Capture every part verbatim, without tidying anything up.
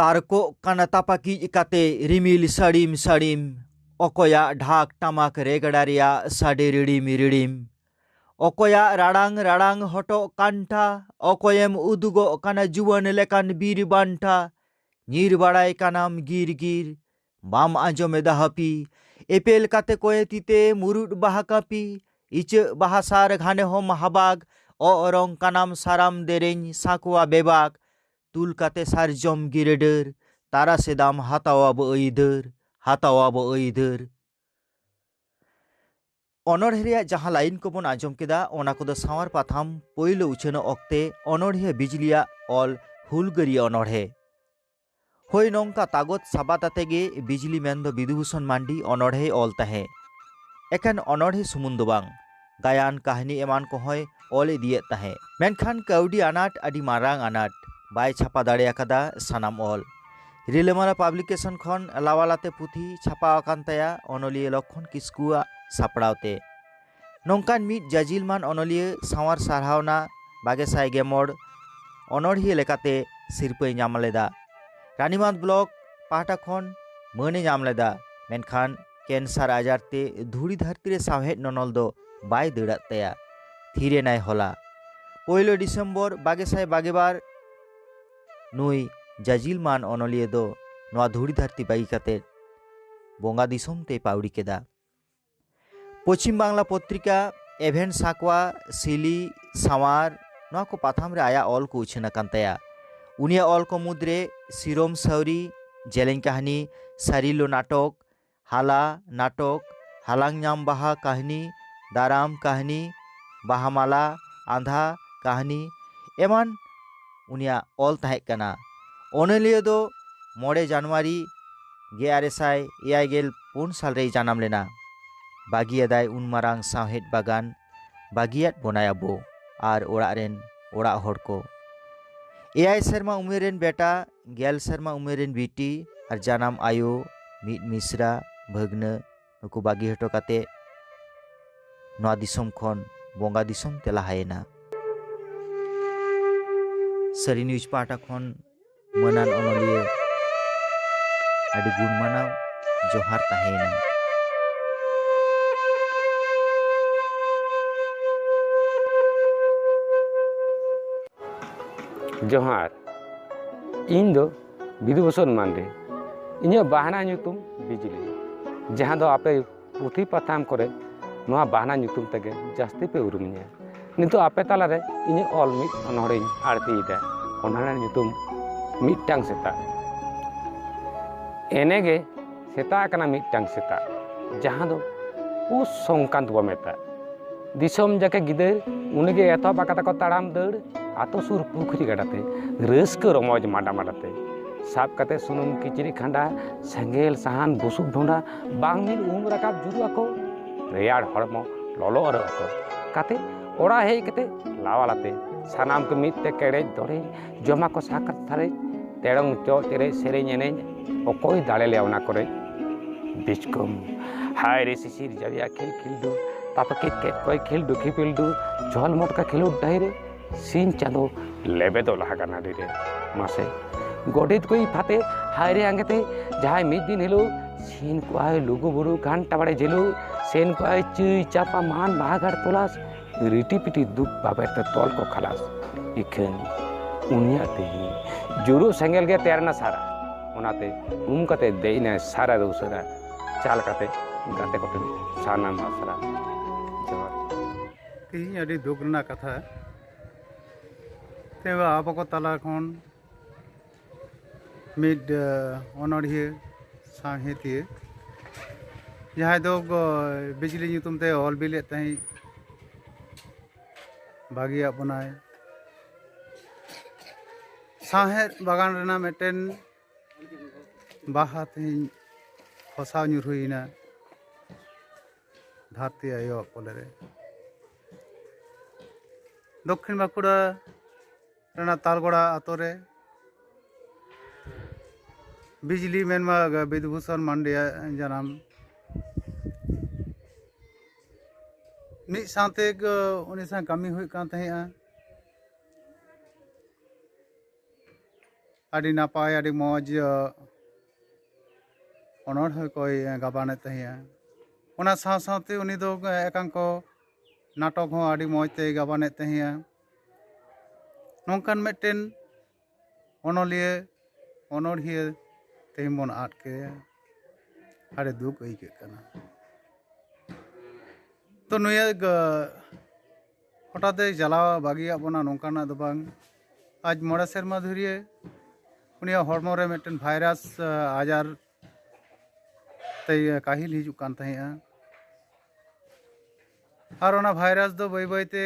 ᱛᱟᱨᱠᱚᱜ ᱠᱟᱱᱟ ᱛᱟᱯᱟᱠᱤᱡ ᱠᱟᱛᱮ ᱨᱤᱢᱤᱞ ᱥᱟᱹᱲᱤᱢ ᱥᱟᱹᱲᱤᱢ᱾ ᱚᱠᱚᱭᱟᱜ ᱰᱷᱟᱠ ᱴᱟᱢᱟᱠ ᱨᱮᱜᱽᱲᱟ ᱨᱮᱭᱟᱜ ᱥᱟᱰᱮ ᱨᱤᱲᱤᱢ ᱨᱤᱲᱤᱢ᱾ ᱚᱠᱚᱭᱟᱜ ᱨᱟᱲᱟᱝ ᱨᱟᱲᱟᱝ ᱦᱚᱴᱚᱜ ᱠᱟᱱᱴᱷᱟ᱾ ᱚᱠᱚᱭᱮᱢ ᱩᱫᱩᱜᱚᱜ ᱠᱟᱱᱟ ᱡᱩᱣᱟᱹᱱ ᱞᱮᱠᱟᱱ ᱵᱤᱨ ᱵᱟᱱᱴᱷᱟ᱾ ᱧᱤᱨ ᱵᱟᱲᱟᱭ ᱠᱟᱱᱟᱢ ᱜᱤᱨ ᱜᱤᱨ, ᱵᱟᱢ ᱟᱸᱡᱚᱢᱮᱫᱟ ᱦᱟᱹᱯᱤ᱾ ᱮᱯᱮᱞ ᱠᱟᱛᱮ ᱠᱚᱭᱮ ᱛᱤᱛᱮ ᱢᱩᱨᱩᱫ ᱵᱟᱦᱟ ᱠᱟᱹᱯᱤ᱾ ᱤᱪᱟᱹᱜ ᱵᱟᱦᱟ ᱥᱟᱨ ᱜᱷᱟᱱᱮ ᱦᱚᱸᱢ ᱦᱟᱵᱟᱜ᱾ ᱚᱜ ᱨᱚᱝ ᱠᱟᱱᱟᱢ ᱥᱟᱨᱟᱢ ᱫᱮᱨᱮᱧ ᱥᱟᱸᱠᱣᱟ ᱵᱮᱵᱟᱜ᱾ ᱛᱩᱞ ᱠᱟᱛᱮ ᱥᱟᱨᱡᱚᱢ ᱜᱤᱨᱟᱹ ᱰᱟᱹᱨ᱾ ᱛᱟᱨᱟ ᱥᱮᱫᱟᱢ ᱦᱟᱛᱟᱣᱟ ᱵᱚ ᱟᱹᱭᱫᱟᱹᱨ, ᱦᱟᱛᱟᱣᱟ ᱵᱚ ᱟᱹᱭᱫᱟᱹᱨ᱾ ᱚᱱᱚᱬᱦᱮ ᱨᱮᱭᱟᱜ ᱡᱟᱦᱟᱸ ᱞᱟᱭᱤᱱ ᱠᱚᱵᱚᱱ ᱟᱸᱡᱚᱢ ᱠᱮᱫᱟ, ᱚᱱᱟ ᱠᱚᱫᱚ ᱥᱟᱶᱟᱨ ᱯᱟᱛᱷᱟᱢ ᱯᱳᱭᱞᱳ ᱩᱪᱷᱟᱹᱱᱚᱜ ᱚᱠᱛᱮ ᱚᱱᱚᱬᱦᱤᱭᱟᱹ ᱵᱤᱡᱽᱞᱤᱭᱟᱜ ᱚᱞ ᱦᱩᱞᱜᱟᱹᱨᱤᱭᱟᱹ ᱚᱱᱚᱬᱦᱮ᱾ ᱦᱳᱭ, ᱱᱚᱝᱠᱟ ᱛᱟᱜᱚᱫ ᱥᱟᱵᱟᱫ ᱟᱛᱮ ᱜᱮ ᱵᱤᱡᱽᱞᱤ ᱢᱮᱱᱫᱚ ᱵᱤᱫᱩᱵᱷᱩᱥᱚᱱ ᱢᱟᱱᱰᱤ ᱚᱱᱚᱬᱦᱮᱭ ᱚᱞ ᱛᱟᱦᱮᱸ᱾ ᱮᱠᱷᱮᱱ ᱚᱱᱚᱬᱦᱮ ᱥᱩᱢᱩᱝ ᱫᱚ ᱵᱟᱝ, ᱜᱟᱭᱟᱱ, ᱠᱟᱹᱦᱱᱤ ᱮᱢᱟᱱ ᱠᱚᱦᱚᱸᱭ ᱚᱞ ᱤᱫᱤᱭᱮᱫ ᱛᱟᱦᱮᱸ᱾ ᱢᱮᱱᱠᱷᱟᱱ ᱠᱟᱹᱣᱰᱤ ᱟᱱᱟᱴ ᱟᱹᱰᱤ ᱢᱟᱨᱟᱝ ᱟᱱᱟᱴ, ᱵᱟᱭ ᱪᱷᱟᱯᱟ ᱫᱟᱲᱮ ᱟᱠᱟᱫᱟ ᱥᱟᱱᱟᱢ ᱚᱞ᱾ ᱨᱤᱞᱟᱹᱢᱟᱞᱟ ᱯᱟᱵᱽᱞᱤᱠᱮᱥᱚᱱ ᱠᱷᱚᱱ ᱞᱟᱣᱟᱞᱟᱛᱮ ᱯᱩᱛᱷᱤ ᱪᱷᱟᱯᱟ ᱟᱠᱟᱱ ᱛᱟᱭᱟ ᱚᱱᱚᱞᱤᱭᱟᱹ ᱞᱚᱠᱠᱷᱚᱱ ᱠᱤᱥᱠᱩᱣᱟᱜ ᱥᱟᱯᱲᱟᱣ ᱛᱮ᱾ ᱱᱚᱝᱠᱟᱱ ᱢᱤᱫ ᱡᱟᱡᱤᱞᱢᱟᱱ ᱚᱱᱚᱞᱤᱭᱟᱹ ᱥᱟᱶᱟᱨ ᱥᱟᱨᱦᱟᱣᱱᱟ ᱵᱟᱜᱮ ᱥᱟᱭ ᱜᱮᱢᱚᱲ ᱚᱱᱚᱬᱦᱤᱭᱟᱹ ᱞᱮᱠᱟᱛᱮ ᱥᱤᱨᱯᱟᱹᱭ ᱧᱟᱢ ᱞᱮᱫᱟ᱾ ᱨᱟᱱᱤᱵᱟᱸᱫᱷ ᱵᱞᱚᱠ ᱯᱟᱦᱴᱟ ᱠᱷᱚᱱ ᱢᱟᱹᱱᱮ ᱧᱟᱢ ᱞᱮᱫᱟ, ᱢᱮᱱᱠᱷᱟᱱ ᱠᱮᱱᱥᱟᱨ ᱟᱡᱟᱨ ᱛᱮ ᱫᱷᱩᱲᱤ ᱫᱷᱟᱹᱨᱛᱤ ᱨᱮ ᱥᱟᱶᱦᱮᱫ ᱱᱚᱱᱚᱞ ᱫᱚ ᱵᱟᱭ ᱫᱟᱹᱲᱟᱜ ᱛᱟᱭᱟ᱾ ᱛᱷᱤᱨ ᱮᱱᱟᱭ ᱦᱚᱞᱟ, ᱯᱳᱭᱞᱳ ᱰᱤᱥᱮᱢᱵᱚᱨ ᱵᱟᱜᱮ ᱥᱟᱭ ᱵᱟᱜᱮ ᱵᱟᱨ᱾ ᱱᱩᱭ ᱡᱟᱡᱤᱞᱢᱟᱱ ᱚᱱᱚᱞᱤᱭᱟᱹ ᱫᱚ ᱱᱚᱣᱟ ᱫᱷᱩᱲᱤ ᱫᱷᱟᱹᱨᱛᱤ ᱵᱟᱹᱜᱤ ᱠᱟᱛᱮ ᱵᱚᱸᱜᱟ ᱫᱤᱥᱚᱢ ᱛᱮᱭ ᱯᱟᱹᱣᱲᱤ ᱠᱮᱫᱟ᱾ ᱯᱚᱪᱷᱤᱢ ᱵᱟᱝᱞᱟ ᱯᱚᱛᱨᱤᱠᱟ, ᱮᱵᱷᱮᱱ ᱥᱟᱠᱣᱟ, ᱥᱤᱞᱤ, ᱥᱟᱶᱟᱨ, ᱱᱚᱣᱟ ᱠᱚ ᱯᱟᱛᱷᱟᱢ ᱨᱮ ᱟᱭᱟᱜ ᱚᱞ ᱠᱚ ᱩᱪᱷᱟᱹᱱ ᱟᱠᱟᱱ ᱛᱟᱭᱟ᱾ ᱩᱱᱤᱭᱟᱜ ᱚᱞ ᱠᱚ ᱢᱩᱫᱽᱨᱮ ᱥᱤᱨᱚᱢ ᱥᱟᱹᱣᱨᱤ, ᱡᱮᱞᱮᱧ ᱠᱟᱹᱦᱱᱤ, ᱥᱟᱹᱨᱤᱞᱳ ᱱᱟᱴᱚᱠ, ᱦᱟᱞᱟ ᱱᱟᱴᱚᱠ, ᱦᱟᱞᱟᱝ ᱧᱟᱢ ᱵᱟᱦᱟ ᱠᱟᱹᱦᱱᱤ, ᱫᱟᱨᱟᱢ ᱠᱟᱹᱦᱱᱤ, ᱵᱟᱦᱟᱢᱟᱞᱟ, ᱟᱸᱫᱷᱟ ᱠᱟᱹᱦᱱᱤ ᱮᱢᱟᱱ ᱩᱱᱤᱭᱟᱜ ᱚᱞ ᱛᱟᱦᱮᱸ ᱠᱟᱱᱟ᱾ ᱚᱱᱚᱞᱤᱭᱟᱹ ᱫᱚ ᱢᱚᱬᱮ ᱡᱟᱱᱩᱣᱟᱨᱤ ᱜᱮᱞ ᱟᱨᱮ ᱥᱟᱭ ᱮᱭᱟᱭ ᱜᱮᱞ ᱯᱩᱱ ᱥᱟᱞ ᱨᱮᱭ ᱡᱟᱱᱟᱢ ᱞᱮᱱᱟ᱾ ᱵᱟᱹᱜᱤᱭᱟᱫᱟᱭ ᱩᱱ ᱢᱟᱨᱟᱝ ᱥᱟᱶᱦᱮᱫ ᱵᱟᱜᱟᱱ, ᱵᱟᱹᱜᱤᱭᱟᱫ ᱵᱚᱱᱟᱭ ᱟᱵᱚ ᱟᱨ ᱚᱲᱟᱜ ᱨᱮᱱ ᱚᱲᱟᱜ ᱦᱚᱲ ᱠᱚ᱾ ᱮᱭᱟᱭ ᱥᱮᱨᱢᱟ ᱩᱢᱮᱨ ᱨᱮᱱ ᱵᱮᱴᱟ, ᱜᱮᱞ ᱥᱮᱨᱢᱟ ᱩᱢᱮᱨ ᱨᱮᱱ ᱵᱤᱴᱤ ᱟᱨ ᱡᱟᱱᱟᱢ ᱟᱭᱳ, ᱢᱤᱫ ᱢᱤᱥᱨᱟ, ᱵᱷᱟᱹᱜᱽᱱᱟᱹ, ᱱᱩᱠᱩ ᱵᱟᱹᱜᱤ ᱦᱚᱴᱚ ᱠᱟᱛᱮ ᱱᱚᱣᱟ ᱫᱤᱥᱚᱢ ᱠᱷᱚᱱ ᱵᱚᱸᱜᱟ ᱫᱤᱥᱚᱢ ᱛᱮ ᱞᱟᱦᱟᱭᱮᱱᱟ᱾ ᱥᱟᱹᱨᱤ ᱱᱤᱭᱩᱡᱽ ᱯᱟᱦᱴᱟ ᱠᱷᱚᱱ ᱢᱟᱹᱱᱟᱱ ᱚᱱᱚᱞᱤᱭᱟᱹ, ᱟᱹᱰᱤ ᱜᱩᱱ ᱢᱟᱱᱟᱣ ᱡᱚᱦᱟᱨ ᱛᱟᱦᱮᱸᱭᱮᱱᱟ᱾ ᱡᱚᱦᱟᱨ᱾ ᱤᱧ ᱫᱚ ᱵᱤᱫᱩ ᱵᱷᱩᱥᱚᱱ ᱢᱟᱱᱰᱤ᱾ ᱤᱧᱟᱹᱜ ᱵᱟᱦᱱᱟ ᱧᱩᱛᱩᱢ ᱵᱤᱡᱽᱞᱤ, ᱡᱟᱦᱟᱸ ᱫᱚ ᱟᱯᱮ ᱯᱩᱛᱷᱤ ᱯᱟᱛᱷᱟᱢ ᱠᱚᱨᱮ ᱱᱚᱣᱟ ᱵᱟᱦᱱᱟ ᱧᱩᱛᱩᱢ ᱛᱮᱜᱮ ᱡᱟᱹᱥᱛᱤ ᱯᱮ ᱩᱨᱩᱢᱤᱧᱟ᱾ ᱱᱤᱛᱚᱜ ᱟᱯᱮ ᱛᱟᱞᱟᱨᱮ ᱤᱧᱟᱹᱜ ᱚᱞ ᱢᱤᱫ ᱚᱱᱚᱬᱦᱮᱧ ᱟᱬᱛᱤᱭᱮᱫᱟ᱾ ᱚᱱᱚᱬᱦᱮ ᱧᱩᱛᱩᱢ ᱢᱤᱫᱴᱟᱝ ᱥᱮᱛᱟ᱾ ᱮᱱᱮᱜᱮ ᱥᱮᱛᱟ ᱠᱟᱱᱟ ᱢᱤᱫᱴᱟᱝ ᱥᱮᱛᱟ, ᱡᱟᱦᱟᱸ ᱫᱚ ᱯᱩᱥ ᱥᱚᱝᱠᱟᱱᱛ ᱵᱚ ᱢᱮᱛᱟᱜ᱾ ᱫᱤᱥᱚᱢ ᱡᱟᱠᱮ ᱜᱤᱫᱟᱹᱨ, ᱩᱱᱤᱜᱮ ᱮᱛᱚᱦᱚᱵ ᱟᱠᱟᱫᱟ ᱠᱚ ᱛᱟᱲᱟᱢ ᱫᱟᱹᱲ᱾ ᱟᱛᱳ ᱥᱩᱨ ᱯᱩᱠᱷᱨᱤ ᱜᱟᱰᱟᱛᱮ ᱨᱟᱹᱥᱠᱟᱹ ᱨᱚᱢᱚᱡᱽ ᱢᱟᱰᱟ ᱢᱟᱰᱟᱛᱮ, ᱥᱟᱵ ᱠᱟᱛᱮ ᱥᱩᱱᱩᱢ ᱠᱤᱪᱨᱤᱡ ᱠᱷᱟᱸᱰᱟ, ᱥᱮᱸᱜᱮᱞ ᱥᱟᱦᱟᱱ ᱵᱩᱥᱩᱵ ᱰᱷᱚᱸᱰᱟ, ᱵᱟᱝ ᱢᱤᱫ ᱩᱢ ᱨᱟᱠᱟᱵ ᱡᱩᱨᱩᱜ ᱟᱠᱚ, ᱨᱮᱭᱟᱲ ᱦᱚᱲᱢᱚ ᱞᱚᱞᱚ ᱟᱹᱨᱟᱹᱜ ᱟᱠᱚ᱾ ᱠᱟᱛᱮ ᱚᱲᱟᱜ ᱦᱮᱡ ᱠᱟᱛᱮ ᱞᱟᱣᱟᱞᱟᱛᱮ ᱥᱟᱱᱟᱢ ᱠᱚ ᱢᱤᱫ ᱛᱮ ᱠᱮᱲᱮᱡ ᱫᱚᱲᱮᱡ, ᱡᱚᱢᱟ ᱠᱚ ᱥᱟᱠᱨᱟᱛ ᱥᱟᱨᱮᱡ, ᱛᱮᱲᱚᱝ ᱪᱚᱜ ᱪᱮᱨᱮᱡ ᱥᱮᱨᱮᱧ ᱮᱱᱮᱡ, ᱚᱠᱚᱭ ᱫᱟᱲᱮ ᱞᱮᱭᱟ ᱚᱱᱟ ᱠᱚᱨᱮ ᱵᱤᱪᱠᱚᱢ᱾ ᱦᱟᱭ ᱨᱮ ᱥᱤᱥᱤᱨ ᱡᱟᱣᱤᱭᱟ ᱠᱷᱤᱞ ᱠᱷᱤᱞᱰᱩ, ᱛᱟᱯᱟᱠᱤᱛ ᱠᱮᱫ ᱠᱚᱭ ᱠᱷᱤᱞᱰᱩ ᱠᱷᱤᱯᱤᱞᱰᱩ, ᱡᱷᱚᱞ ᱢᱚᱴᱠᱟ ᱠᱷᱮᱞᱳᱰ ᱰᱟᱹᱦᱤ ᱨᱮ, ᱥᱤᱧ ᱪᱟᱸᱫᱚ ᱞᱮᱵᱮᱫᱚᱜ ᱞᱟᱦᱟ ᱠᱟᱱᱟ ᱟᱹᱰᱤ ᱨᱮ᱾ ᱢᱟᱥᱮ ᱜᱚᱰᱮᱛ ᱠᱚᱭ ᱯᱷᱟᱛᱮ ᱦᱟᱭ ᱨᱮ ᱟᱸᱜᱮᱛᱮ, ᱡᱟᱦᱟᱸᱭ ᱢᱤᱫ ᱫᱤᱱ ᱦᱤᱞᱳᱜ ᱥᱤᱧ ᱠᱚᱜᱼᱟᱭ ᱞᱩᱜᱩ ᱵᱩᱨᱩ ᱜᱷᱟᱱᱴᱟ ᱵᱟᱲᱮ ᱡᱷᱤᱞᱩ, ᱥᱮᱱ ᱠᱚᱜᱼᱟᱭ ᱪᱟᱹᱭ ᱪᱟᱯᱟ ᱢᱟᱱ ᱵᱟᱦᱟ ᱜᱟᱲ ᱛᱚᱞᱟᱥ, ᱨᱤᱴᱤ ᱯᱤᱴᱤ ᱫᱩᱠ ᱵᱟᱵᱮᱨ ᱛᱮ ᱛᱚᱞ ᱠᱚ ᱠᱷᱟᱞᱟᱥ᱾ ᱤᱠᱷᱟᱹᱱ ᱩᱱᱤᱭᱟᱜ ᱛᱮᱦᱤᱧ ᱡᱩᱨᱩᱜ ᱥᱮᱸᱜᱮᱞ ᱜᱮ ᱛᱮᱨᱱᱟ ᱥᱟᱨᱟ᱾ ᱚᱱᱟᱛᱮ ᱩᱢ ᱠᱟᱛᱮ ᱫᱮᱡ ᱮᱱᱟᱭ ᱥᱟᱨᱟ ᱨᱮ ᱩᱥᱟᱹᱨᱟ᱾ ᱪᱟᱞ ᱠᱟᱛᱮ ᱜᱟᱛᱮ ᱠᱚᱴᱷᱮᱱ ᱥᱟᱱᱟᱢ ᱟᱥᱨᱟ᱾ ᱡᱚᱦᱟᱨ᱾ ᱛᱮᱦᱤᱧ ᱟᱹᱰᱤ ᱫᱩᱠ ᱨᱮᱱᱟᱜ ᱠᱟᱛᱷᱟ, ᱛᱮ ᱟᱵᱚ ᱠᱚ ᱛᱟᱞᱟ ᱠᱷᱚᱱ ᱢᱤᱫ, ᱮ, ᱚᱱᱚᱬᱦᱤᱭᱟᱹ ᱥᱟᱶᱦᱮᱫᱤᱭᱟᱹ, ᱡᱟᱦᱟᱸᱭ ᱫᱚ ᱜᱚ-, ᱵᱤᱡᱽᱞᱤ ᱧᱩᱛᱩᱢ ᱛᱮ ᱚᱞ ᱵᱤᱞᱮᱫ ᱛᱟᱦᱮᱸᱫ, ᱵᱟᱹᱜᱤᱭᱟᱜ ᱵᱚᱱᱟᱭ᱾ ᱥᱟᱶᱦᱮᱫ ᱵᱟᱜᱟᱱ ᱨᱮᱱᱟᱜ ᱢᱤᱫᱴᱮᱱ ᱵᱟᱦᱟ ᱛᱮᱦᱮᱧ ᱠᱷᱚᱥᱟᱣ ᱧᱩᱨᱦᱩᱭᱮᱱᱟ ᱫᱷᱟᱹᱨᱛᱤ ᱟᱭᱳᱣᱟᱜ ᱠᱚᱞᱮ ᱨᱮ᱾ ᱫᱚᱠᱠᱷᱤᱱ ᱵᱟᱸᱠᱩᱲᱟ ᱨᱮᱱᱟᱜ ᱛᱟᱞᱜᱚᱲᱟ ᱟᱛᱳ ᱨᱮ ᱵᱤᱡᱽᱞᱤ ᱢᱮᱱᱢᱟ ᱵᱤᱫᱩᱵᱷᱩᱥᱚᱱ ᱢᱟᱱᱰᱤᱭᱟᱜ ᱡᱟᱱᱟᱢ᱾ ᱢᱤᱫ ᱥᱟᱶᱛᱮ ᱜᱚ-, ᱩᱱᱤ ᱥᱟᱶ ᱠᱟᱹᱢᱤ ᱦᱩᱭᱩᱜ ᱠᱟᱱ ᱛᱟᱦᱮᱸᱜᱼᱟ᱾ ᱟᱹᱰᱤ ᱱᱟᱯᱟᱭ, ᱟᱹᱰᱤ ᱢᱚᱡᱽ ᱚᱱᱚᱬᱦᱮ ᱠᱚᱭ ᱜᱟᱵᱟᱱᱮᱫ ᱛᱟᱦᱮᱸᱜᱼᱟ᱾ ᱚᱱᱟ ᱥᱟᱶ ᱥᱟᱶᱛᱮ ᱩᱱᱤ ᱫᱚ ᱮᱠᱟᱝᱠᱚ ᱱᱟᱴᱚᱠ ᱦᱚᱸ ᱟᱹᱰᱤ ᱢᱚᱡᱽ ᱛᱮᱭ ᱜᱟᱵᱟᱱᱮᱫ ᱛᱟᱦᱮᱸᱜᱼᱟ᱾ ᱱᱚᱝᱠᱟᱱ ᱢᱤᱫᱴᱮᱱ ᱚᱱᱚᱞᱤᱭᱟᱹ, ᱚᱱᱚᱬᱦᱤᱭᱟᱹ ᱛᱮᱦᱮᱧ ᱵᱚᱱ ᱟᱫ ᱠᱮᱫᱮᱭᱟ᱾ ᱟᱹᱰᱤ ᱫᱩᱠ ᱟᱹᱭᱠᱟᱹᱜ ᱠᱟᱱᱟ᱾ ᱛᱚ ᱱᱩᱭᱟᱜ ᱜ-, ᱦᱚᱴᱟᱛ ᱮ ᱪᱟᱞᱟᱣ ᱵᱟᱹᱜᱤᱭᱟᱜ ᱵᱚᱱᱟ ᱱᱚᱝᱠᱟᱱᱟᱜ ᱫᱚ ᱵᱟᱝ᱾ ᱟᱡ ᱢᱚᱬᱮ ᱥᱮᱨᱢᱟ ᱫᱷᱩᱨᱤᱭᱟᱹ ᱩᱱᱤᱭᱟᱜ ᱦᱚᱲᱢᱚ ᱨᱮ ᱢᱤᱫᱴᱮᱱ ᱵᱷᱟᱭᱨᱟᱥ, ᱟ, ᱟᱡᱟᱨ ᱛᱮᱭ ᱠᱟᱹᱦᱤᱞ ᱦᱤᱡᱩᱜ ᱠᱟᱱ ᱛᱟᱦᱮᱸᱜᱼᱟ᱾ ᱟᱨ ᱚᱱᱟ ᱵᱷᱟᱭᱨᱟᱥ ᱫᱚ ᱵᱟᱹᱭ ᱵᱟᱹᱭ ᱛᱮ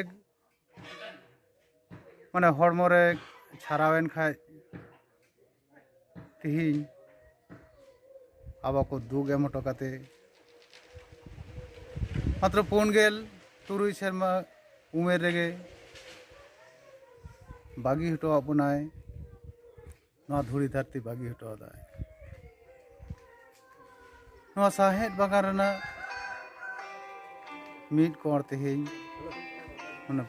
ᱢᱟᱱᱮ ᱦᱚᱲᱢᱚ ᱨᱮ ᱪᱷᱟᱨᱟᱣᱮᱱ ᱠᱷᱟᱡ ᱛᱤᱦᱤᱧ ᱟᱵᱚ ᱠᱚ ᱫᱩᱠ ᱮᱢ ᱦᱚᱴᱚ ᱠᱟᱛᱮ ᱢᱟᱛᱨᱚ ᱯᱩᱱ ᱜᱮᱞ ᱛᱩᱨᱩᱭ ᱥᱮᱨᱢᱟ ᱩᱢᱮᱨ ᱨᱮᱜᱮ ᱵᱟᱹᱜᱤ ᱦᱚᱴᱚᱣᱟᱜ ᱵᱚᱱᱟᱭ᱾ ᱱᱚᱣᱟ ᱫᱷᱩᱲᱤ ᱫᱷᱟᱹᱨᱛᱤ ᱵᱟᱹᱜᱤ ᱦᱚᱴᱚ ᱟᱫᱟᱭ᱾ ᱱᱚᱣᱟ ᱥᱟᱶᱦᱮᱫ ᱵᱟᱜᱟᱱ ᱨᱮᱱᱟᱜ ᱢᱤᱫ ᱠᱚᱬ ᱛᱮᱦᱮᱧ ᱚᱱᱟ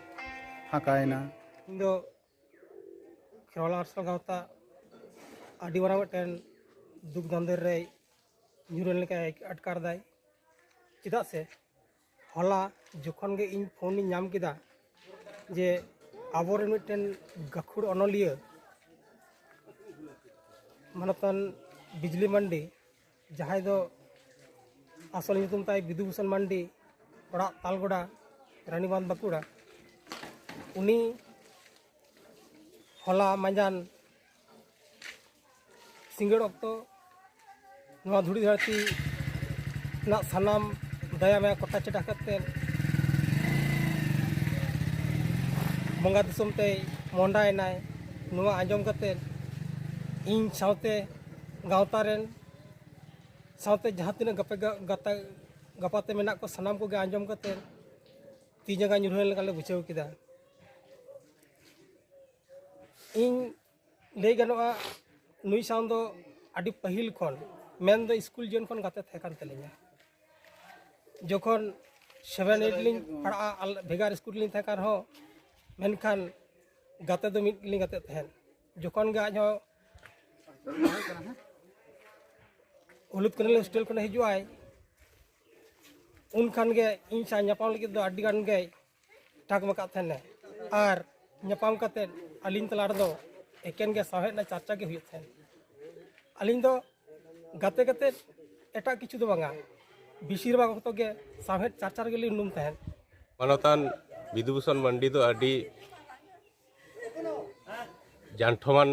ᱯᱷᱟᱸᱠᱟᱭᱮᱱᱟ᱾ ᱤᱧ ᱫᱚ ᱠᱷᱮᱨᱣᱟᱞ ᱟᱨᱥᱟᱞ ᱜᱟᱶᱛᱟ ᱟᱹᱰᱤ ᱢᱟᱨᱟᱝ ᱢᱤᱫᱴᱮᱱ ᱫᱩᱠ ᱫᱟᱱᱫᱮᱨ ᱨᱮᱭ ᱧᱩᱨᱮᱱ ᱞᱮᱠᱟᱭ ᱟᱴᱠᱟᱨ ᱫᱟᱭ᱾ ᱪᱮᱫᱟᱜ ᱥᱮ ᱦᱚᱞᱟ ᱡᱚᱠᱷᱚᱱ ᱜᱮ ᱤᱧ ᱯᱷᱳᱱ ᱤᱧ ᱧᱟᱢ ᱠᱮᱫᱟ ᱡᱮ ᱟᱵᱚᱨᱮᱱ ᱢᱤᱫᱴᱮᱱ ᱜᱟᱹᱠᱷᱩᱲ ᱚᱱᱚᱞᱤᱭᱟᱹ ᱢᱟᱱᱚᱛᱟᱱ ᱵᱤᱡᱽᱞᱤ ᱢᱟᱱᱰᱤ, ᱡᱟᱦᱟᱸᱭ ᱫᱚ ᱟᱥᱚᱞ ᱧᱩᱛᱩᱢ ᱛᱟᱭ ᱵᱤᱫᱩ ᱵᱷᱩᱥᱚᱱ ᱢᱟᱱᱰᱤ, ᱚᱲᱟᱜ ᱛᱟᱞᱜᱚᱰᱟ, ᱨᱟᱱᱤᱵᱟᱸᱫᱷ, ᱵᱟᱸᱠᱩᱲᱟ, ᱩᱱᱤ ᱦᱚᱞᱟ ᱢᱟᱸᱡᱟᱱ ᱥᱤᱸᱜᱟᱹᱲ ᱚᱠᱛᱚ ᱱᱚᱣᱟ ᱫᱷᱩᱲᱤ ᱫᱷᱟᱹᱨᱛᱤ ᱨᱮᱱᱟᱜ ᱥᱟᱱᱟᱢ ᱫᱟᱭᱟ ᱢᱟᱭᱟ ᱠᱚᱴᱟ ᱪᱟᱴᱟ ᱠᱟᱛᱮᱫ ᱵᱚᱸᱜᱟ ᱫᱤᱥᱚᱢ ᱛᱮᱭ ᱢᱚᱦᱰᱟᱭᱮᱱᱟᱭ᱾ ᱱᱚᱣᱟ ᱟᱸᱡᱚᱢ ᱠᱟᱛᱮᱫ ᱤᱧ ᱥᱟᱶᱛᱮ ᱜᱟᱶᱛᱟ ᱨᱮᱱ ᱥᱟᱶᱛᱮ ᱡᱟᱦᱟᱸ ᱛᱤᱱᱟᱹᱜ ᱜᱟᱯᱟ, ᱜᱟᱛᱟ, ᱜᱟᱯᱟᱛᱮ ᱢᱮᱱᱟᱜ ᱠᱚ ᱥᱟᱱᱟᱢ ᱠᱚᱜᱮ ᱟᱸᱡᱚᱢ ᱠᱟᱛᱮᱫ ᱛᱤ ᱡᱟᱸᱜᱟ ᱧᱩᱨᱦᱟᱹ ᱞᱮᱠᱟ ᱞᱮ ᱵᱩᱡᱷᱟᱹᱣ ᱠᱮᱫᱟ᱾ ᱤᱧ ᱞᱟᱹᱭ ᱜᱟᱱᱚᱜᱼᱟ, ᱱᱩᱭ ᱥᱟᱶ ᱫᱚ ᱟᱹᱰᱤ ᱯᱟᱹᱦᱤᱞ ᱠᱷᱚᱱ, ᱢᱮᱱᱫᱚ ᱥᱠᱩᱞ ᱡᱤᱭᱚᱱ ᱠᱷᱚᱱ ᱜᱟᱛᱮ ᱛᱟᱦᱮᱸ ᱠᱟᱱ ᱛᱟᱹᱞᱤᱧᱟ᱾ ᱡᱚᱠᱷᱚᱱ ᱥᱮᱵᱷᱮᱱ ᱮᱭᱤᱴ ᱞᱤᱧ ᱯᱟᱲᱦᱟᱜᱼᱟ, ᱟᱞ-, ᱵᱷᱮᱜᱟᱨ ᱥᱠᱩᱞ ᱨᱮᱞᱤᱧ ᱛᱟᱦᱮᱸ ᱠᱟᱱ ᱨᱮᱦᱚᱸ, ᱢᱮᱱᱠᱷᱟᱱ ᱜᱟᱛᱮ ᱫᱚ ᱢᱤᱫ ᱜᱮᱞᱤᱧ ᱜᱟᱛᱮᱜ ᱛᱟᱦᱮᱸᱫ᱾ ᱡᱚᱠᱷᱚᱱ ᱜᱮ ᱟᱡ ᱦᱚᱸ ᱠᱟᱱᱟ ᱦᱮᱸ᱾ ᱦᱩᱞᱩᱫ ᱠᱚᱱᱮᱞ ᱦᱳᱥᱴᱮᱞ ᱠᱷᱚᱱᱮ ᱦᱤᱡᱩᱜ ᱟᱭ, ᱩᱱ ᱠᱷᱟᱱ ᱜᱮ ᱤᱧ ᱥᱟᱶ ᱧᱟᱯᱟᱢ ᱞᱟᱹᱜᱤᱫ ᱫᱚ ᱟᱹᱰᱤ ᱜᱟᱱ ᱜᱮᱭ ᱴᱷᱟᱠ ᱢᱟᱠᱟᱫ ᱛᱟᱦᱮᱱᱟ᱾ ᱟᱨ ᱧᱟᱯᱟᱢ ᱠᱟᱛᱮᱫ ᱟᱹᱞᱤᱧ ᱛᱟᱞᱟ ᱨᱮᱫᱚ ᱮᱠᱮᱱ ᱜᱮ ᱥᱟᱶᱦᱮᱫ ᱨᱮᱱᱟᱜ ᱪᱟᱨᱪᱟ ᱜᱮ ᱦᱩᱭᱩᱜ ᱛᱟᱦᱮᱸᱫ᱾ ᱟᱹᱞᱤᱧ ᱫᱚ ᱜᱟᱛᱮ ᱠᱟᱛᱮᱫ ᱮᱴᱟᱜ ᱠᱤᱪᱷᱩ ᱫᱚ ᱵᱟᱝᱟ, ᱵᱮᱥᱤᱨ ᱵᱷᱟᱜᱽ ᱚᱠᱛᱚ ᱜᱮ ᱥᱟᱶᱦᱮᱫ ᱪᱟᱨᱪᱟ ᱨᱮᱜᱮ ᱞᱤᱧ ᱩᱱᱩᱢ ᱛᱟᱦᱮᱸᱫ᱾ ᱢᱟᱱᱚᱛᱟᱱ ᱵᱤᱫᱩᱵᱷᱩᱥᱚᱱ ᱢᱟᱱᱰᱤ ᱫᱚ ᱟᱹᱰᱤ ᱡᱟᱱᱴᱷᱚᱢᱟᱱ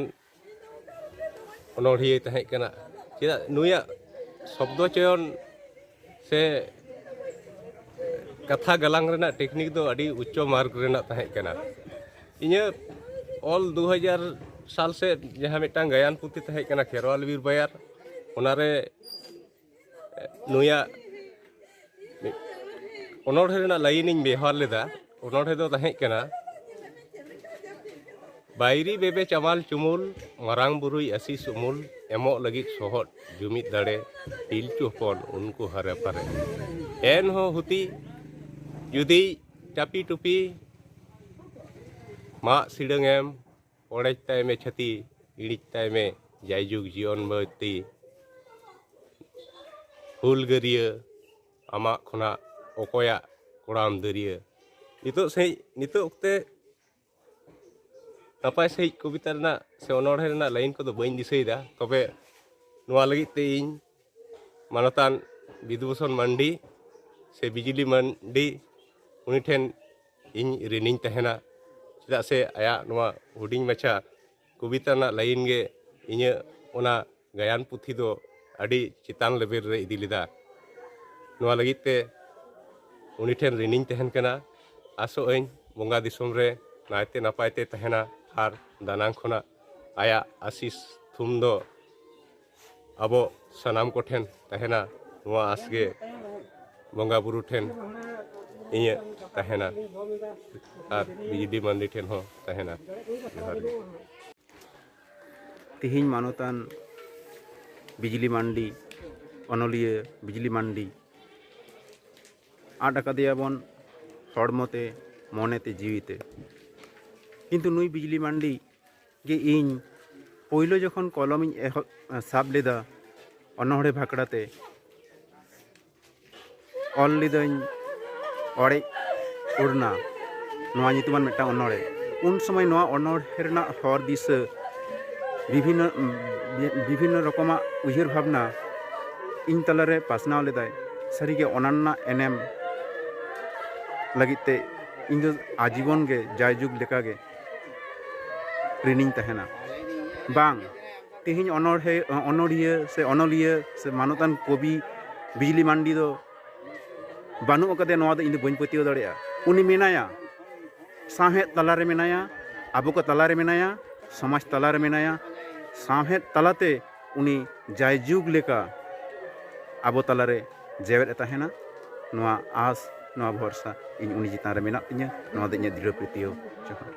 ᱚᱱᱚᱬᱦᱤᱭᱟᱹᱭ ᱛᱟᱦᱮᱸ ᱠᱟᱱᱟ᱾ ᱪᱮᱫᱟᱜ ᱱᱩᱭᱟᱜ ᱥᱚᱵᱫᱚ ᱪᱚᱭᱚᱱ ᱥᱮ ᱠᱟᱛᱷᱟ ᱜᱟᱞᱟᱝ ᱨᱮᱱᱟᱜ ᱴᱮᱠᱱᱤᱠ ᱫᱚ ᱟᱹᱰᱤ ᱩᱪᱪᱚ ᱢᱟᱨᱜᱽ ᱨᱮᱱᱟᱜ ᱛᱟᱦᱮᱸ ᱠᱟᱱᱟ᱾ ᱤᱧᱟᱹᱜ ᱚᱞ ᱫᱩ ᱦᱟᱡᱟᱨ ᱥᱟᱞ ᱥᱮᱫ ᱡᱟᱦᱟᱸ ᱢᱤᱫᱴᱟᱝ ᱜᱟᱭᱟᱱ ᱯᱩᱛᱷᱤ ᱛᱟᱦᱮᱸ ᱠᱟᱱᱟ ᱠᱷᱮᱨᱣᱟᱞ ᱵᱤᱨ ᱵᱟᱭᱟᱨ, ᱚᱱᱟᱨᱮ ᱱᱩᱭᱟᱜ ᱢᱤᱫ ᱚᱱᱚᱬᱦᱮ ᱨᱮᱱᱟᱜ ᱞᱟᱭᱤᱱ ᱤᱧ ᱵᱮᱣᱦᱟᱨ ᱞᱮᱫᱟ᱾ ᱚᱱᱚᱬᱦᱮ ᱫᱚ ᱛᱟᱦᱮᱸ ᱠᱟᱱᱟ, ᱵᱟᱭᱨᱤ ᱵᱮᱵᱮ ᱪᱟᱢᱟᱞ ᱪᱩᱢᱩᱞ, ᱢᱟᱨᱟᱝ ᱵᱩᱨᱩᱭ ᱟᱥᱤᱥ ᱩᱢᱩᱞ, ᱮᱢᱚᱜ ᱞᱟᱹᱜᱤᱫ ᱥᱚᱦᱚᱫ ᱡᱩᱢᱤᱫ ᱫᱟᱲᱮ, ᱯᱤᱞᱪᱩ ᱦᱚᱯᱚᱱ ᱩᱱᱠᱩ ᱦᱟᱨᱮ ᱯᱟᱨᱮ᱾ ᱮᱱᱦᱚᱸ ᱦᱩᱛᱤ ᱡᱩᱫᱤ ᱪᱟᱯᱤ ᱴᱩᱯᱤ, ᱢᱟᱜ ᱥᱤᱲᱟᱹᱝ ᱮᱢ, ᱚᱲᱮᱡ ᱛᱟᱭ ᱢᱮ ᱪᱷᱟᱹᱛᱤ, ᱤᱲᱤᱡ ᱛᱟᱭ ᱢᱮ ᱡᱟᱭᱡᱩᱜᱽ ᱡᱤᱭᱚᱱ ᱵᱟᱹᱛᱤ᱾ ᱦᱩᱞᱜᱟᱹᱨᱤᱭᱟᱹ, ᱟᱢᱟᱜ ᱠᱷᱚᱱᱟᱜ ᱚᱠᱚᱭᱟᱜ ᱠᱚᱲᱟᱢ ᱫᱟᱹᱨᱭᱟᱹ᱾ ᱱᱤᱛᱚᱜ ᱥᱟᱺᱦᱤᱡ, ᱱᱤᱛᱚᱜ ᱚᱠᱛᱮ ᱱᱟᱯᱟᱭ ᱥᱟᱺᱦᱤᱡ ᱠᱚᱵᱤᱛᱟ ᱨᱮᱱᱟᱜ ᱥᱮ ᱚᱱᱚᱬᱦᱮ ᱨᱮᱱᱟᱜ ᱞᱟᱭᱤᱱ ᱠᱚᱫᱚ ᱵᱟᱹᱧ ᱫᱤᱥᱟᱹᱭᱮᱫᱟ, ᱛᱚᱵᱮ ᱱᱚᱣᱟ ᱞᱟᱹᱜᱤᱫ ᱛᱮ ᱤᱧ ᱢᱟᱱᱚᱛᱟᱱ ᱵᱤᱫᱩᱵᱷᱩᱥᱚᱱ ᱢᱟᱱᱰᱤ ᱥᱮ ᱵᱤᱡᱽᱞᱤ ᱢᱟᱱᱰᱤ, ᱩᱱᱤ ᱴᱷᱮᱱ ᱤᱧ ᱨᱤᱱᱤᱧ ᱛᱟᱦᱮᱱᱟ᱾ ᱪᱮᱫᱟᱜ ᱥᱮ ᱟᱭᱟᱜ ᱱᱚᱣᱟ ᱦᱩᱰᱤᱧ ᱢᱟᱪᱷᱟ ᱠᱚᱵᱤᱛᱟ ᱨᱮᱱᱟᱜ ᱞᱟᱭᱤᱱ ᱜᱮ ᱤᱧᱟᱹᱜ ᱚᱱᱟ ᱜᱟᱭᱟᱱ ᱯᱩᱛᱷᱤ ᱫᱚ ᱟᱹᱰᱤ ᱪᱮᱛᱟᱱ ᱞᱮᱵᱮᱞ ᱨᱮ ᱤᱫᱤ ᱞᱮᱫᱟ᱾ ᱱᱚᱣᱟ ᱞᱟᱹᱜᱤᱫ ᱛᱮ ᱩᱱᱤ ᱴᱷᱮᱱ ᱨᱤᱱᱤᱧ ᱛᱟᱦᱮᱱ ᱠᱟᱱᱟ᱾ ᱟᱥᱚᱜ ᱟᱹᱧ ᱵᱚᱸᱜᱟ ᱫᱤᱥᱚᱢ ᱨᱮ ᱱᱟᱭᱛᱮ ᱱᱟᱯᱟᱭ ᱛᱮ ᱛᱟᱦᱮᱱᱟ ᱟᱨ ᱫᱟᱱᱟᱝ ᱠᱷᱚᱱᱟᱜ ᱟᱭᱟᱜ ᱟᱥᱤᱥ ᱛᱷᱩᱢ ᱫᱚ ᱟᱵᱚ ᱥᱟᱱᱟᱢ ᱠᱚᱴᱷᱮᱱ ᱛᱟᱦᱮᱱᱟ, ᱱᱚᱣᱟ ᱟᱸᱥ ᱜᱮ ᱵᱚᱸᱜᱟ ᱵᱩᱨᱩ ᱴᱷᱮᱱ ᱤᱧᱟᱹᱜ ᱛᱟᱦᱮᱱᱟ ᱟᱨ ᱵᱤᱡᱽᱞᱤ ᱢᱟᱱᱰᱤ ᱴᱷᱮᱱ ᱦᱚᱸ ᱛᱟᱦᱮᱱᱟ᱾ ᱡᱚᱦᱟᱨ ᱜᱮ᱾ ᱛᱮᱦᱮᱧ ᱢᱟᱱᱚᱛᱟᱱ ᱵᱤᱡᱽᱞᱤ ᱢᱟᱱᱰᱤ, ᱚᱱᱚᱞᱤᱭᱟᱹ ᱵᱤᱡᱽᱞᱤ ᱢᱟᱱᱰᱤ ᱟᱫ ᱟᱠᱟᱫᱮᱭᱟ ᱵᱚᱱ ᱦᱚᱲᱢᱚ ᱛᱮ, ᱢᱚᱱᱮ ᱛᱮ, ᱡᱤᱣᱤ ᱛᱮ᱾ ᱠᱤᱱᱛᱩ ᱱᱩᱭ ᱵᱤᱡᱽᱞᱤ ᱢᱟᱱᱰᱤ ᱜᱮ ᱤᱧ ᱯᱳᱭᱞᱳ ᱡᱚᱠᱷᱚᱱ ᱠᱚᱞᱚᱢᱤᱧ ᱮᱦᱚᱵ ᱥᱟᱵ ᱞᱮᱫᱟ ᱚᱱᱚᱬᱦᱮ ᱵᱷᱟᱠᱲᱟ ᱛᱮ, ᱚᱞ ᱞᱤᱫᱟᱹᱧ ᱚᱲᱮᱡ ᱩᱨᱱᱟ ᱱᱚᱣᱟ ᱧᱩᱛᱩᱢᱟᱱ ᱢᱤᱫᱴᱟᱝ ᱚᱱᱚᱬᱦᱮ᱾ ᱩᱱ ᱥᱚᱢᱚᱭ ᱱᱚᱣᱟ ᱚᱱᱚᱬᱦᱮ ᱨᱮᱱᱟᱜ ᱦᱚᱨ ᱫᱤᱥᱟᱹ, ᱵᱤᱵᱷᱤᱱᱱᱚ ᱵᱤᱵᱷᱤᱱᱱᱚ ᱨᱚᱠᱚᱢᱟᱜ ᱩᱭᱦᱟᱹᱨ ᱵᱷᱟᱵᱽᱱᱟ ᱤᱧ ᱛᱟᱞᱟᱨᱮ ᱯᱟᱥᱱᱟᱣ ᱞᱮᱫᱟᱭ᱾ ᱥᱟᱹᱨᱤᱜᱮ ᱚᱱᱟ ᱨᱮᱱᱟᱜ ᱮᱱᱮᱢ ᱞᱟᱹᱜᱤᱫ ᱛᱮ ᱤᱧ ᱫᱚ ᱟᱡᱤᱵᱚᱱ ᱜᱮ ᱡᱟᱭᱡᱩᱜᱽ ᱞᱮᱠᱟᱜᱮ ᱨᱤᱱᱤᱧ ᱛᱟᱦᱮᱱᱟ᱾ ᱵᱟᱝ, ᱛᱮᱦᱮᱧ ᱚᱱᱚᱬᱦᱮ ᱚᱱᱚᱲᱦᱤᱭᱟᱹ ᱥᱮ ᱚᱱᱚᱞᱤᱭᱟᱹ ᱥᱮ ᱢᱟᱱᱚᱛᱟᱱ ᱠᱚᱵᱤ ᱵᱤᱡᱽᱞᱤ ᱢᱟᱱᱰᱤ ᱫᱚ ᱵᱟᱹᱱᱩᱜ ᱟᱠᱟᱫᱮᱭᱟ, ᱱᱚᱣᱟ ᱫᱚ ᱤᱧ ᱫᱚ ᱵᱟᱹᱧ ᱯᱟᱹᱛᱭᱟᱹᱣ ᱫᱟᱲᱮᱭᱟᱜᱼᱟ᱾ ᱩᱱᱤ ᱢᱮᱱᱟᱭᱟ, ᱥᱟᱶᱦᱮᱫ ᱛᱟᱞᱟᱨᱮ ᱢᱮᱱᱟᱭᱟ, ᱟᱵᱚ ᱠᱚ ᱛᱟᱞᱟᱨᱮ ᱢᱮᱱᱟᱭᱟ, ᱥᱚᱢᱟᱡᱽ ᱛᱟᱞᱟᱨᱮ ᱢᱮᱱᱟᱭᱟ᱾ ᱥᱟᱶᱦᱮᱫ ᱛᱟᱞᱟᱛᱮ ᱩᱱᱤ ᱡᱟᱭᱡᱩᱜᱽ ᱞᱮᱠᱟ ᱟᱵᱚ ᱛᱟᱞᱟᱨᱮ ᱡᱮᱣᱮᱫ ᱮ ᱛᱟᱦᱮᱱᱟ᱾ ᱱᱚᱣᱟ ᱟᱸᱥ, ᱱᱚᱣᱟ ᱵᱷᱚᱨᱥᱟ ᱤᱧ ᱩᱱᱤ ᱪᱮᱛᱟᱱ ᱨᱮ ᱢᱮᱱᱟᱜ ᱛᱤᱧᱟᱹ᱾ ᱱᱚᱣᱟ ᱫᱚ ᱤᱧᱟᱹᱜ ᱫᱨᱤᱲᱦᱚ ᱯᱟᱹᱛᱭᱟᱹᱣ᱾ ᱡᱚᱦᱟᱨ᱾